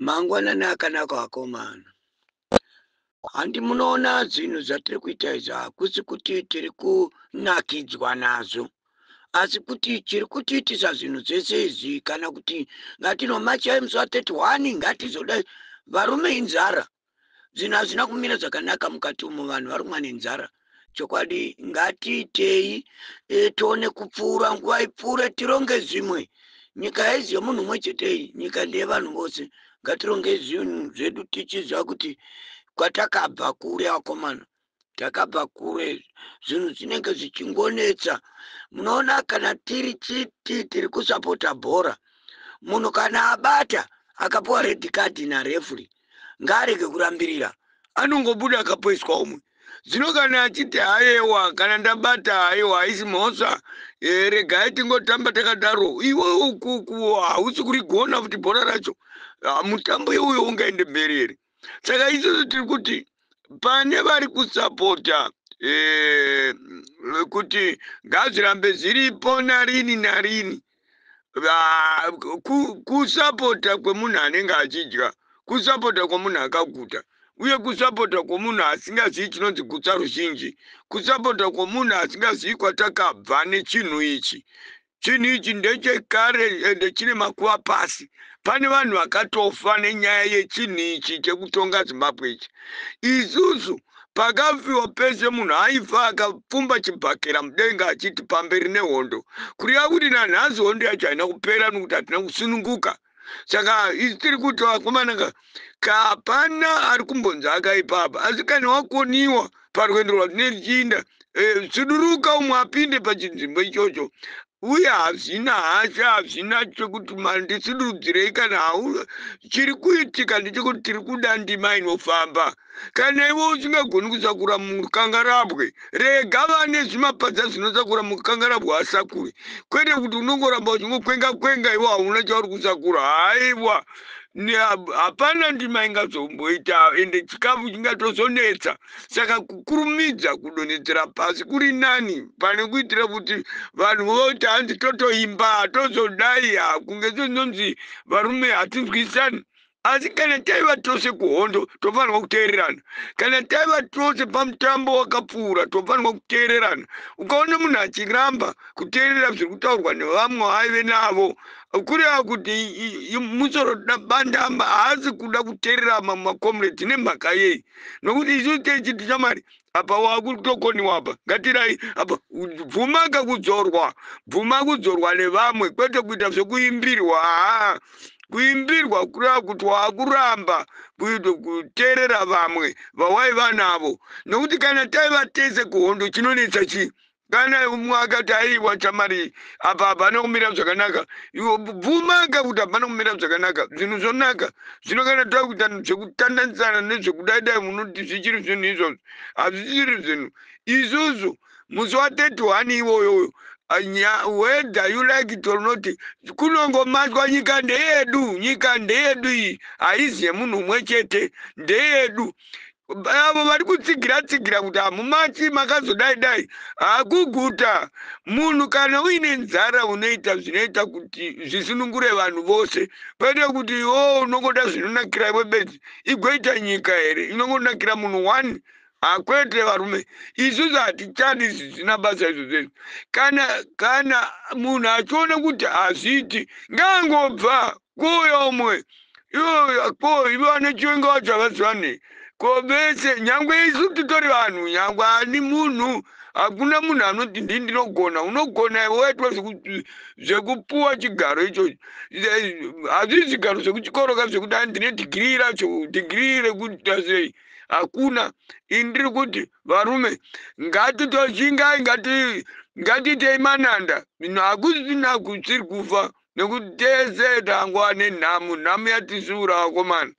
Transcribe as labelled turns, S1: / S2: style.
S1: Mangwanani akanaka vakomana. Handi munoona zvinhu zvatiri kuita izvi hakusi kuti tiri kunakidzwa nazvo asi kuti chiri kutiitisa zvinhu zvese izvi kana kuti ngatinomachai musi wa 31 ngatizodai varume inzara. Zvinhu hazvina kumira zvakanaka mukati umo vanhu vari kumwa nenzara chokwadi ngatiitei e, tione kupfuura nguva ipfuure tironge zvimwe nyika haizi yomunhu umwe chete iyi nyika ndeyevanhu vose ngatironge zvinhu zvedu tichiziva kuti kwatakabva kure akomana takabva kure zvinhu zvinenge zvichingonetsa munoona kana tiri chiti tiri kusapota bhora munhu kana abata akapiwa red card narefuri ngaarege kurambirira
S2: Anongobuda akapoiswa umwe. Zvino kana achiti hayewa kana ndabata haiwa haisi mhosva e, regai tingotamba takadaro iwe ukuku hausi kurigona futi bhora racho ah, mutambo iuyo ungaende mberi here saka isusu tiri kuti pane vari kusapota eh, kuti ngazvirambe zviripo narini narini kusapota kwemunhu anenge achidya kusapota kwemunhu akaguta uye kusapota kwemunhu asingazivi chinonzi gutsa ruzhinji kusapota kwemunhu asingazivi kwatakabva nechinhu ichi chinhu ichi ndechekare ende chine makuva pasi pane vanhu vakatofa nenyaya yechinhu ichi chekutonga zimbabwe ichi isusu Pakafiwa pese munhu aifa akapfumba chibhakera mudenga achiti pamberi nehondo. Kureva kuti nanhasi hondo yacho haina kupera nokuti hatina kusununguka. Saka isu tiri kuti vakomana ka hapana ari kumbonzi akaipa apa asi kana wakoniwa parwendo rwatinenge tichiinda eh, suduruka umwe apinde pachinzvimbo ichocho uye hazvina hasha hazvina chekuti mandisidudzirei kana hau chiri kuitika ndechekuti tiri kuda ndima inofamba kana iwe usingagoni kusakura mukangarabwe rega vane zvimapadza zvinosakura mukangarabwe asakure kwete kuti unongoramba uchingokwenga kwenga iwe hauna chauri kusakura haiwa hapana ndima ingazomboita ende chikafu chingatozonetsa saka kukurumidza kudonhedzera pasi kuri nani pane kuitira kuti vanhu voti hanzi totoimba tozodai kunge sezvinonzi varume hatinzwisani asi kana taiva tose kuhondo tofanirwa kuteererana kana taiva tose pamutambo wakapfuura tofanirwa kuteererana ukaona munhu achiramba kuteerera zviri kutaurwa nevamwe vaaive navo kureva kuti musoro bandamba haasi kuda kuteerera mamwe macomrades nemhaka yei nokuti isu techiti chamari apa wakutokoniwa apa ngatirai apa bvumaka kudzorwa bvuma kudzorwa nevamwe kwete kuita zvekuimbirwa haa kuimbirwa kureva kuti wakuramba kuteerera vamwe vawaiva navo nokuti kana taiva tese kuhondo chinonetsa chii kana umwe akati aiwa chamari apa hapana kumira zvakanaka iwe bvumaka kuti hapana kumira zvakanaka zvinhu zvonaka zvino kana takuita zvekutandanisana nezvekudaidai munoti zvichiri zvinhu izvozvo hazvichiri zvinhu isusu musi wa 31 iwoyoyo whether you like it or not kunongomatwa nyika ndeyedu nyika ndeyedu iyi haizi yemunhu umwe chete ndeyedu avo vari kutsigira tsigira kuti hamumachi makazodai dai hakuguta munhu kana uine nzara unoita zvinoita kuti zvisunungure vanhu vose kwete kuti iwo unongoda zvinonakira iwe bedzi igoita nyika here inongonakira munhu one hakwete varume isusu hatichadi zvisina basa izvo zvezvo kana kana munhu achiona kuti hazviiti ngaangobva kuuya umwe ko ivo vane chiwenga vacho havazivanei ko vese nyangwe isu titori vanhu nyangwe ani munhu hakuna munhu anoti ndii ndinogona unogona iwe waitwa zvekupuwa chigaro ichocho hazvisi zvigaro zvekuchikoro ka zvekuti ani ndine dhigirii racho dhigirii rekuita sei hakuna ini ndiri kuti varume ngatitoshingai ngati ngatiitei mananda hakusina kusiri kufa nekuti tese tangwa nenhamu nhamu yatisura vakomana.